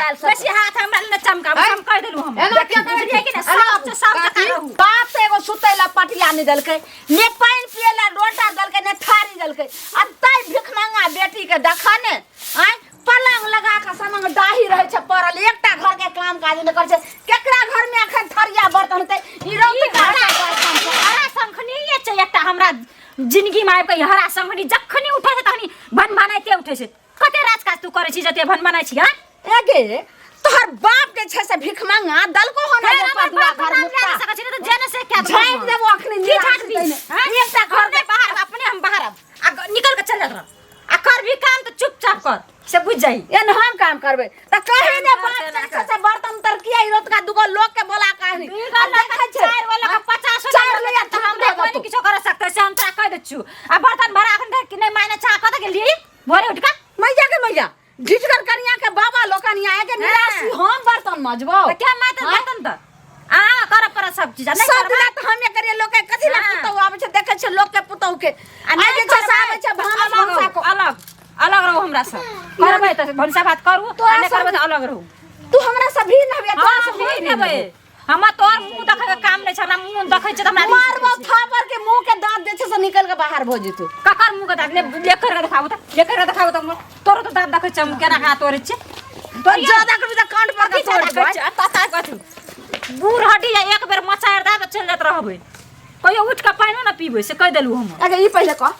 आयल सब। बेसी हाथ हमरा लग चमकाबू, ऐ, हम कहि देलहुँ हम। एना किया करै बुझलियै कि छी? नहि? साफ से साफ जकाँ काकी, रहू। बाप तऽ एगो सुतै ला पटिया नहि देलकै, ने पानि पियै ला लोटा देलकै, ने थारी देलकै। आ तै भिखमंगा बेटी के देखा ने, आँय, पलंग लगा कऽ समंग डाही रहै छै पड़ल, एकटा घर के काम काज नहि करै छै। केकरा घर में अखन थरिया बर्तन होतै? ई रौत का हरा हरा शंखनी ये छै एकटा हमरा जिंदगी में आबि कऽ ई हरा शंखनी जखनी उठै छै तखनी भनभनाइते उठै छै। कते राजकाज तू करै छी जते भनभनाइ छी, हाँ? एगे तोहर बाप जे छै से भिखमंगा दलको होना हे, जे हमर पदुआ बाप घर नाम मुक्ता। लए नहि सकै छी, नहि तऽ जेने से कए देबौ झाँपि हम। देबो अखनी की निराश झाँपबी? तैने। हाँ? एकटा घर घर नहि बाहर आब, अपने हम बाहर आब। आ निकल के चल जात रह। आ कर भी काम तऽ चुपचाप कर, से बुझि जाही। एन हम काम करबै तऽ कहे ने काम बाप करतै ना जे छै से बर्तन तर किया ई रतुका दूगो लोग के बोला के आनी। दुगो आ लोग देखै छै। चारि गो लोग के 50 चारि लोग लोग तऽ हमरा थूक कोइ देबो नहि किछो कर सकतै, से हम तोरा कहि दै छियौ। आ बर्तन भरा अखन धरि कि नहि मायने चाह कतऽ गेलियै? भोरे उठि कऽ। मैया के मैया ढिठगर कनिया के बाबा लोकनि आए के निराशी हम बर्तन मजबो। तऽ के मायते हाँ? बर्तन तऽ? अहाँ करऽ पड़त सब चीज, आ नहि सब करबै? दिना तऽ हमे करियै, लोक के कथी लए हाँ। पुतहु आबै छै, देखै छै लोक के पुतहु के। आ नहि आ जे छै से करबै आबै छै तऽ भानस अलग भनसा रहू, को। अलग अलग रहू हमरा से। करबै तऽ भनसा भात करू, आ तोरा नहि करबै सब तऽ अलग रहू। तू हमरा से भी नहबे, तोरा हाँ, से भी हम नेबै। हमरा तोहर मुँह देखै के काम नहि छै, हमरा मुँह देखै छै तऽ हमरा मारबो थापर के मुँह के दांत जे छै से निकल के बाहर भऽ जेतौ। ककर मुँह के दांत? ले, ले कर के देखाबू तऽ, ले कर के देखाबू तऽ, तोरो तऽ दांत देखै छै हम केना हाथ तोड़ै छियै। तो ज्यादा करबी तऽ कान पर के कथी तोड़ ज्यादा देबै। करै छियै? आ ता कथी? बूढ़ हड्डी या एक बेर मचारि दए तऽ चलि जाइत रहबै, कहियो उठि कऽ पानिओ ने पीबै, से कहि देलहुँ हम। अच्छा ई पहिले कह,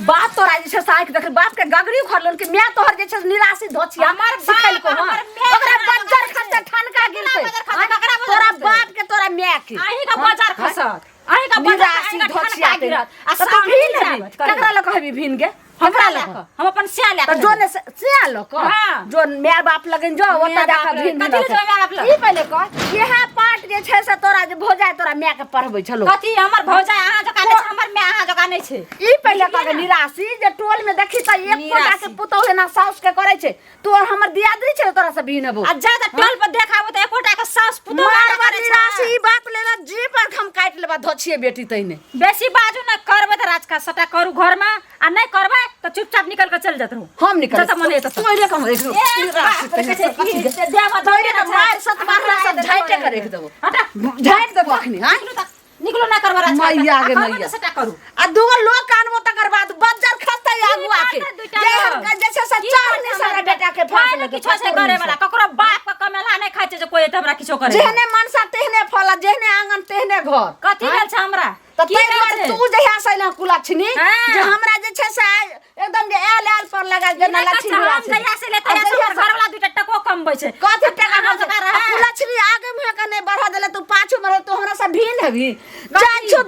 बाप तोरा जे छै से आँखि देख बाप के गगरी उखड़लन कि माय तोहर जे छै से निराशी धोछिया हमर बाप, सिखेलको हँ। हमर माय ओकरा केना बज्जर बजर खसतै, ठनका केना गिरतै। बजर खसतै, ककरा बजर तोरा खसतै? बाप के तोरा माय के अहीं के बजर खसत, अहीं के बजर, निराशी अहीं के ठनका धोछिया के। गिरत। आ तऽ तू सामने भीन हेबी। जाबत कहियो। ककरा लऽ कहबी भीन गे? हमरा हमरा लऽ लऽ कऽ, हम अपन सिया लए तऽ कऽ जो ने सिया लऽ कऽ, हाँ। जो माय बाप लगन जो ओतऽ माय जा कऽ बाप भीन लगन। भीन कथी लए जेबै माय बाप लग? ई पहिले कह, इएह पाठ जे छै से तोरा जे भौजाइ तोरा माय के पढ़बै छलो। कथी हमर भौजाइ अहाँ जकाँ नहि छै, हमर माय अहाँ जकाँ नहि छै। ई पहिले कह के निराशी जे टोल में देखी तऽ एक गोटा के निराशी। पुतोहु एना साउस के करै छै, तू और हमर दियादरी छै तोरा से भीन हेबो। आ जा तऽ टोल पर देखाबो तऽ एकोटा के साउस पुतोहु अहाँ मारबा करै छै। निराशी ई बात लेला जी पर हम काटि लेबा धोछिए बेटी तहिने। बेसी बाजू ने करबै तऽ राजकाज सबटा करू घरमे, आ नहि करबै तऽ चुपचाप निकल के चलि जाइत रहू। हम निकल जतऽ मन हेतै ततऽ। तोरे कम एक ए, बाप रे, कहै छै कि देह मे तोरे दर्द के मार सत मारला सब झाइटे के राखि देबो। हटा। झाइट देबो अखनी, हाँ? निकलू तऽ, निकलू ना करबै राजकाज। मैया गे आ करबै मैया। तऽ सबटा करू। आ दूगो लोग के आनबो तकर बाद बज्जर खसतै आगू आके। दुइटा जे लोग। हम जे छै से की चार करतै नहि हमरा सारा बेटा के कोइ फांस नहि लेतै, किछो छै पकड़ करे नहि वाला, सकै। ककरो बाप के कमेला नहि खाइ छै जे कोइ एतऽ हमरा किछो करे। जेहने मनसा तेहने फल, आ जेहने आंगन तेहने घर। कथी भेल छै हमरा? तऽ की ताहि भेल दुआरे छै? तू जहिया से अयलहँ कुलक्षणी, हाँ। जे हमरा जे छै से आइ एकदम जे आयल आयल पर लगा जे ई नहि लक्ष्मी कहै छै, हम राशि। जहिया से ले आ तहिया से जहिया हमर घरवाला दूटा टको कमबै छै। कथी टका अहाँ कमबै छै? जकाँ आ रहै। कुलक्षणी आगे मुँहे के नहि बढ़ऽ देले, तू पाछू में रह, तू हमरा से भिन्न हेबी। जाइ छौ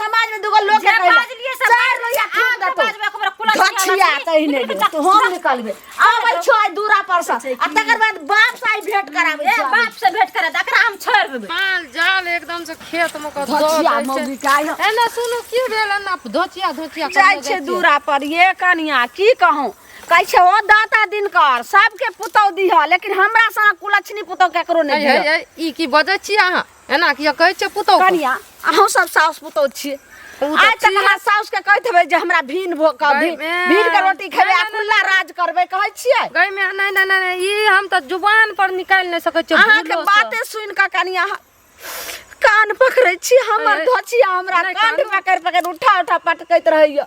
समाज में दूगो लोग के जे कहै लए, बाजलियै से चारि लोहिया आब थूक जे देतौ। बाजबै ओकरा कुलक्षणी धछिया लक्ष्मी, तहिने निकलू गे, जा, तू हम जा। निकलबै। आबै छौ आइ दूरा पर से, आ तकर बाद बाप से आइ भेंट कराबै ए छौ। बाप से भेंट करा, एकरा हम छोड़ि देबै। माल जाल एकदम से खेत में कऽ दऽ धोचिया दै छै। मौगी के आइ हम एना सुनू की भेल एना धोचिया धोचिया जाइ छै दूरा पर ये कनिया की कहूँ, कहै छै ओ दाता दिनकर सबके पुतहु दिह, लेकिन हमरा सनक कुलक्षणी पुतहु केकरो नहि दिह। ई की बजै छी अहाँ? एना किया कहै छियै पुतहु के? कनिया अहूँ सब साउस पुतहु छियै, उ तऽ आइ तक छियै। अहाँ साउस के कहैत हेबै जे हमरा भीन भो कऽ गै भीन के रोटी खेबै आ नहि, नहि, कुल्ला राज करबै, कहै छियै? गै मे नहि नहि नहि नहि, ई हम तऽ जुबान पर निकालि नहि सकै छियै अहाँके भूलो सँ। बाते सुनि कऽ कनिया कान पकड़ै छी, हमर ए, धोछिया हमरा नहि, कान कान- पकड़ि पकड़ि उठा उठा पटकैत रहैया।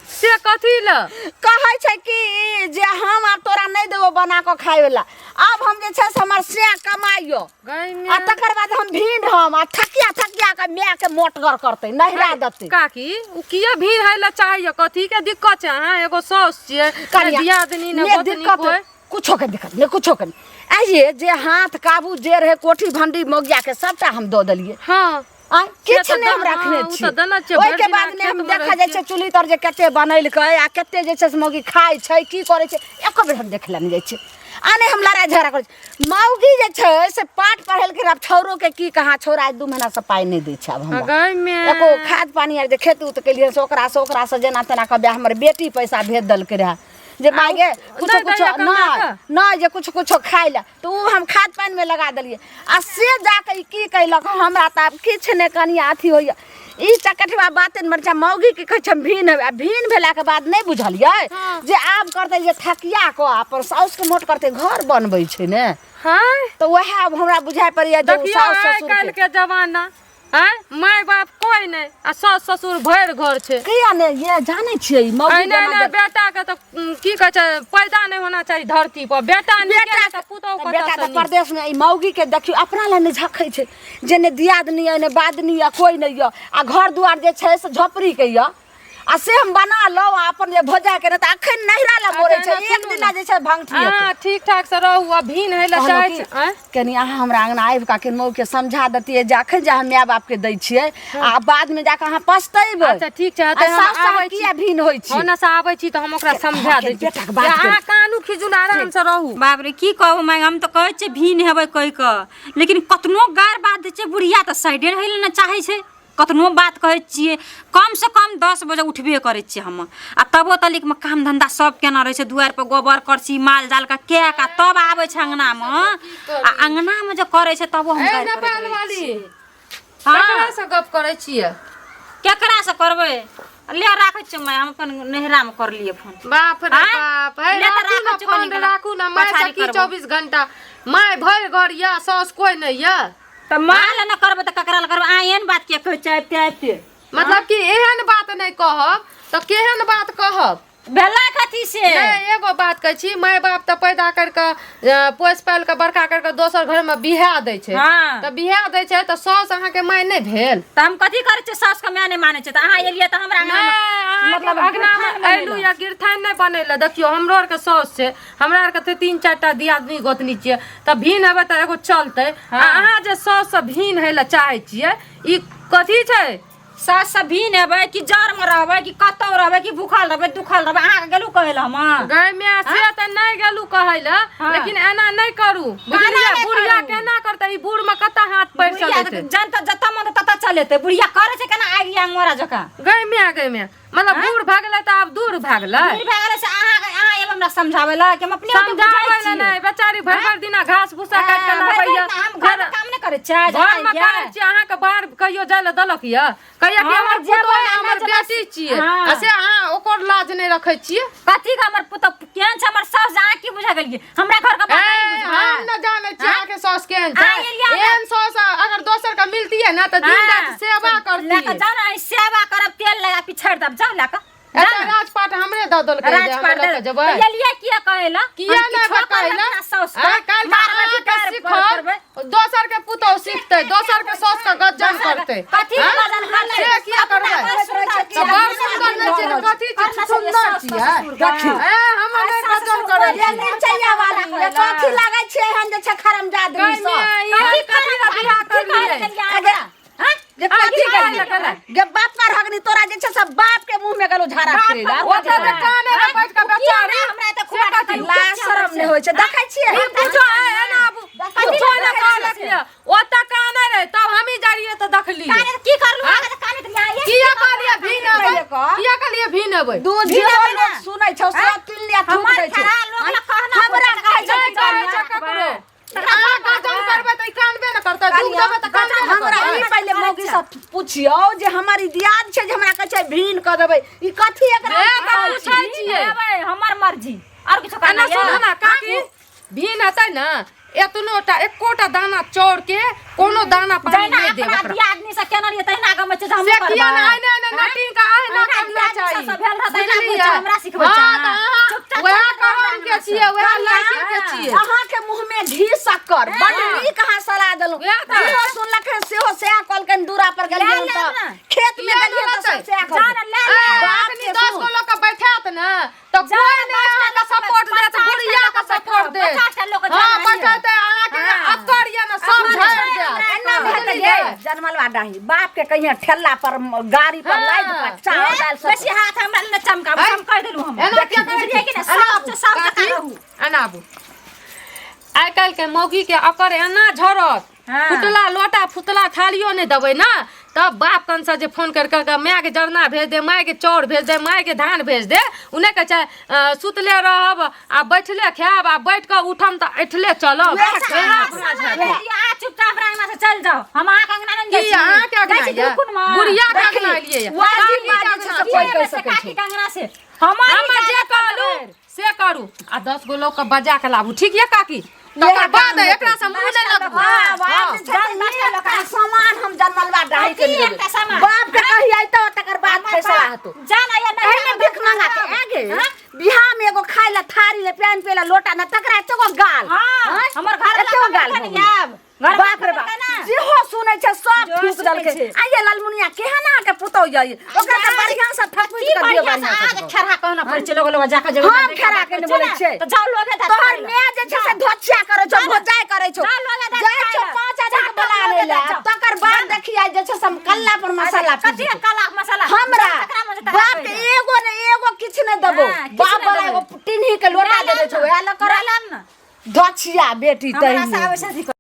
से कथी लए? कहै छै कि जे हम आब तोरा नहि देबो बना कऽ खाय वला, आब हम जे छै से हमर से कमाइयो गै मे। आ तकर बाद हम भीड़ हम आ थकिया थकिया के माय के मोटगर करतै, नहिरा देतै। काकी उ किया भीड़ है ला चाहैया? कथी के दिक्कत छै? अहाँ एगो साउस छियै, ने कनिया, दियादनी ने ने गोतनी दिक्कत कोइ। कुछो के दिक्कत नहि, कुछो के नहि। आइये जे हाथ काबू जे रहे कोठी भंडी मोगिया के सबटा हम दऽ देलियै। हाँ। आँय, से किछु तऽ नहि हम रखने हाँ, उ छी। तऽ देने छियै, भरि ओहिके दिना बाद ने हम खेतमे देखऽ रहै जाइ छियै चूल्ही तर जे कते बनेलकै आ कते जे छै से मौगी खाइ छै की करै छै, एको बेर हम देखै लए नहि जाइ छियै। आ नहि हम लड़ाइ झगड़ा करै छी। मौगी जे छै से पाठ पढ़ेलकै, आब छौड़ोके की कहाँ, छौड़ा आइ 2 महीनासँ पाइ नहि दै छै आब हमरा। गै मे। एको खाद पानि आर जे खेत उत केलियै से ओकरासँ ओकरासँ जेना तेना कऽ हमर बेटी पैसा भेज देलकै रहए जे माय गे कुछो नहि कुछो दैया कमा नहि कऽ? नहि जे कुछो कुछो खाइ लए, तऽ ओ हम खाद पानिमे लगा देलियै। आ से जाकऽ ई की कयलक, हमरा तऽ आब किछु नहि कनिया अथी होइए। ई चकठवा बात ने मरचा मौगी के कहै छै हम भीन हेबै आ भीन भेलाके बाद नहि बुझलियै जे आब करतै जे थकिया कऽ अपन साउसके मोट करतै घर बनबै छै ने हाँ तऽ वएह आब हमरा बुझाइ पड़ैया जे ओ देखियौ साउस आइ ससुर काल्हि के जमाना आँय माय बाप कोई नहि आ सास ससुर भरि घर छै किया ने ये जानै छियै ई मौगी अहिना जेना अहिना बेटा के तऽ की कहै छै पैदा नहि होना चाही धरती पर बेटा नीके बेटा नहि तऽ पुतहु तऽ कतऽ बेटा सँ तऽ नीक? परदेश में ई मौगी के देखियौ अपना लए नहि झखै छै जे ने दियादनी यऽ ने बादनी यऽ कोइ नहि यऽ आ घर दुआर जे छै से झोपड़ी के यऽ आ से हम बना लौ आ अपन जे भोजा के नहि तऽ अखन नहिरा लए मोड़ै छै अच्छा, एना एक सुनू दिना जे छै भंगठी हेतै। अहाँ ठीक ठाक से रहू आ भीन होइ लए कहलहुँ चाहै कि छी आँय कनि अहाँ हमरा अङ्गना आबि कऽ कनि मौके समझा दैतियै जे अखन जे हम माय बापके दै छियै आ बादमे जाकऽ अहाँ पछतेबै अच्छा ठीक छै आ तऽ हम साउस आबै अहाँ छी किया भिन्न होइ छी ओना से आबै छी तऽ हम ओकरा समझा दै छी बेटाके बात अहाँ कानू खिजू ने आराम से रहू बाप रे की कहू माय हम तऽ कहै छियै भीन हेबै कहि कऽ लेकिन कतनो गारि बात दै छियै बुढ़िया तऽ साइडे रहै लए ने चाहै छै कतनो बात कहै छियै कमसँ कम 10 बजे उठबे करै छियै हम आ तबो तलिकमे काम धन्धा सब केना रहै छै दुआरिपर गोबर करसी माल जालके कए कऽ तब आबै छै अङ्गनामे आ अङ्गनामे जे करै छै तबो हम ए गारि करैत नेपाल रहै वाली छियै। हँ ककरा से गप करै छियै केकरासँ करबै ले राखै छियै माय हम अपन नैहरामे करलियै फोन बाप रे आँय? बाप हे ले तऽ राखू राखै ने छियै फोन कनि राखू ने माय पछाड़ी से की करबो। 24 घंटा माय भरि घर यऽ साउस कोई नहि यऽ तऽ माँ लए ने करबै तऽ ककरा लए करबै अहाँ एहन बात किया कहै छियै आबिते आबिते मतलब कि एहन बात नहि कहब तऽ केहन बात कहब भेला कथी से नहि एगो बात कहै छी माय बाप तऽ पैदा करि कऽ पोसि पालि कऽ बड़का करि कऽ दोसर घरमे बिहा दै छै तऽ बिहा दै छै तऽ साउस अहाँके माय नहि भेल तऽ हम कथी करै छियै साउसके माय नहि मानै छै तऽ अहाँ एलियै तऽ हमरा नहि मतलब अहाँके अङ्गनामे अयलहुँ या गिरथाइन नहि बनेलए देखियौ हमरो आरके साउस छै हमरा आरके तऽ तीन चारि टा दियादनी गोतनी छियै तऽ भिन हेबै तऽ एगो चलतै आ अहाँ जे साउससँ भिन होइ लए चाहै छियै ई कथी छै सास से भिन हेबै कि जरमे रहबै कि कतौ रहबै कि भूखल रहबै दुखल रहबै अहाँके गेलहुँ कहै लए हम गै माय से तऽ नहि गेलू कहै लए लेकिन एना नहि करू बुझलियै नहि बुढ़िया करू? केना करतै ई बूढ़ मे कतऽ हाथ पैर बुढ़िया चलेतै जन तऽ जतऽ मन ततऽ चलेतै बुढ़िया करै छै केना आगि अंगोरा जकाँ गै माय गै माय मतलब बूढ़ भए गेलै तऽ आब दूर भए गेलै दूर भए गेलै से अहाँ एब हमरा समझाबै लए कि हम अपने ओते बुझै समझाबै लए छियै। नहि बेचारी भरि भरि दिना घास भूसा काटि कऽ हँ, भरि लाबैया भरि हम घरमे काम नहि करै छियै घरमे करै छियै अहाँके बाहर कहियो जाय लए देलक यऽ कहिया कि हँ, हमर जेबै, पुतोह नहि हमर जेबै। बेटी छियै हँ। आ से अहाँ ओकर लाज नहि रखै छियै कथी के हमर पुतोह केहन छै हमर साउस अहाँ की बुझा गेलियै हमरा घर के बात ए, नहीं बुझबै हम न जानै छियै अहाँके साउस केहन छै अहाँ एलियै हमरा- एहन साउस अगर दोसर के मिलतियै ने तऽ दिन राति सेवा लए कऽ करतियै जाउ ने अहीं सेवा करब तेल लगा पिछाड़ि देब जाउ लए कऽ अच्छा राजपाट हमरे दऽ देलकै जे हमरा राजपाट लऽ कऽ जेबै तऽ एलियै किया कहै लए किया नहि बतैला आइ काल्हि मारबै अहाँके सीखल दोसर के पुतोह सीखतै दोसर के साउस के गज्जन करतै कथी के हँ? गज्जन करतै? से किया करबै बड़ सुन्दर तऽ बड़ सुन्दर नहि छै तऽ कथी छै सुन्दर छियै देखी ए हम नहि गज्जन करै ये छी मिरचैया वाली ये कथी लागै छै एहन जे छै खरमजादनी गै सब माय, ई कथी के बियाह करलियै जे कथी करलियै गे बाप पर हगनी तोरा जे छै सब बाप के मुंह में गेलो झाड़ा फिरे ओतऽ जे काने लए बैठ कऽ बेचारी हमरा तऽ से कथी ला शरम नहि होइ छै देखै छियै ई पूछो ए, एना आबू पूछो ने कहलक ये ओतऽ काने रहे तब हमही जाइ रहियै तऽ देखलियै काने की करलू अहाँ के काने तऽ यहाँ किया कहलियै भीन अबै पहिले कह। किया कहलियै भीन अबै दूध जेहो लोग सुनै छौ सब तीन लिया थूक हमर दै छै खरा लोग लए कहना हमरा कहै छै नहि कहै छै ककरो अहाँ गजन करबै तऽ ई कानबे ने करतै दुख देबै तऽ कानबे ने हमरा करतै ई पहिले मौगी सब पुछियौ जे हमर ई दियाद छै जे हमरा कहै छै भीन कऽ देबै ई कथी एकरा ए, तऽ पूछै छियै हमर मर्जी और किछो एना करना सुनू ने काकी भीन हेतै ने एतनो टा एकोटा दाना चाउर के कोनो दाना पानी जहिना नहि देब अपना ओकरा दियादनी से केने रहियै तहिना गमै छै जे हमहूँ से किया करबै। ने आइ ने ने नटीन का आइ ना अहिना करना दियादनी चाही सब भेल रहत, तहिना बुझलियै? बुझ हमरा सिखबै हाँ, छै। तऽ अहाँ चुपचाप वएह चलि जाउ करम के छियै वएह लड़की के छियै अहाँ के मुंह में घी शक्कर बड नीक अहाँ सलाह देलहुँ वएह तऽ। जेहो सुनलक हन सेहो सएह कहलकनि दूरा पर गेलियै ले तऽ लेब ने। खेत में किया गेलियै तऽ ने सब सएह जा कहलकै ने, ले ले। बाप अखनी के 10 सुन। गो लोक के बैठात ने तऽ कोई नहि अहाँके सपोर्ट देत बुढ़िया के सपोर्ट देत 50 टा लोक के हाँ जान आइए। बैठेतै अहाँके अक्कर ये ने सब झाड़ि देत एना भेटै ये जनमलवा डाही बाप के कहिया ठेला पर गाड़ी पर लादि कऽ चावल दालि सब बेसी हाथ हमरा लए चमकाबू हम कहि देलहुँ हम एना किया करै बुझलियै कि छी? नहि एना साफ आबू, साफ जकाँ काकी, रहू एना आबू आइ काल्हि के मौगी के अकर एना झरत फुटला लोटा फुतला थालियो नहि देबै ने तब बाप कंसा जे फोन करि कऽ मायके जरना भेज दे मायके चाउर भेज दे मायके धान भेज दे ओ नहि कहै छै सुतले रहब आ बैठले खायब आ बैठ कऽ उठम तऽ ऐठले चलब वएह वएह भाँज हेतै। अहाँ चुप चुपचाप अपना अंगना से चल जाओ। हम अहाँके अंगना नहि जाइ की छी। अहाँके अंगना जाइ छी यऽ? गुरुकुलमे। बुढ़िया के देखी, अंगना एलियै यऽ। वाजिब काकी बात के जे छै अंगना से कोइ की कहि हेबै से सकै छै। काकी के अंगना से हमर हम जे कहलू से करू आ 10 गो लोग के बजा के लाबू ठीक ये काकी तकर बाद एकरा से मुंह नहि लगबू हाँ, बाप जे छै से एकटा सामान हम जनमलबा डाही के की लेबै। एकटा सामान? बाप के कही अयतौ तकर बाद फैसला हेतौ। जान आया कहीं ने भीख मांगा के आगे बिहार में एगो खाय ला थारी ने प्यान पे ला लोटा ने तकरा एते गो गाल हाँ, आँय? हमर घर एते गो गाल भऽ गेलै। आब घर बाप रे बाप जेहो सुनै छै सब जो थूक सुनै देलकै छै। आ ये लालमुनिया केहन अहाँके पुतौ यै ओकरा तऽ बढ़िआँ से थकुचि की कऽ दियौ बढ़िया से बढ़िआँ अहाँके से खेरहा कहना पड़ै छै लोग लोग जाके जगह हम खेरहा के नहि बोलै छियै। तऽ जाउ लोगे दा तोहर माय जे छै से धोछिया करै छौ भोजाइ करै छौ जा लोगे दा जाइ छौ खाय ला। 5 आदमी के जा बोला लोगे लै दा ला जाउ। तकर बाद देखियै जे छै से हम कल्ला पर मसाला पीस कथी के काला मसाला हमरा तकरा मजे तकरा बाप के एगो ने एगो किछु नहि देबो हाँ, किछु बाप नहि वाला देबै। एगो टिन्ही के लोटा देने छौ उएह लऽ कऽ लाम ना धोछिया बेटी हमरा तहिनी से आबै छै अथी।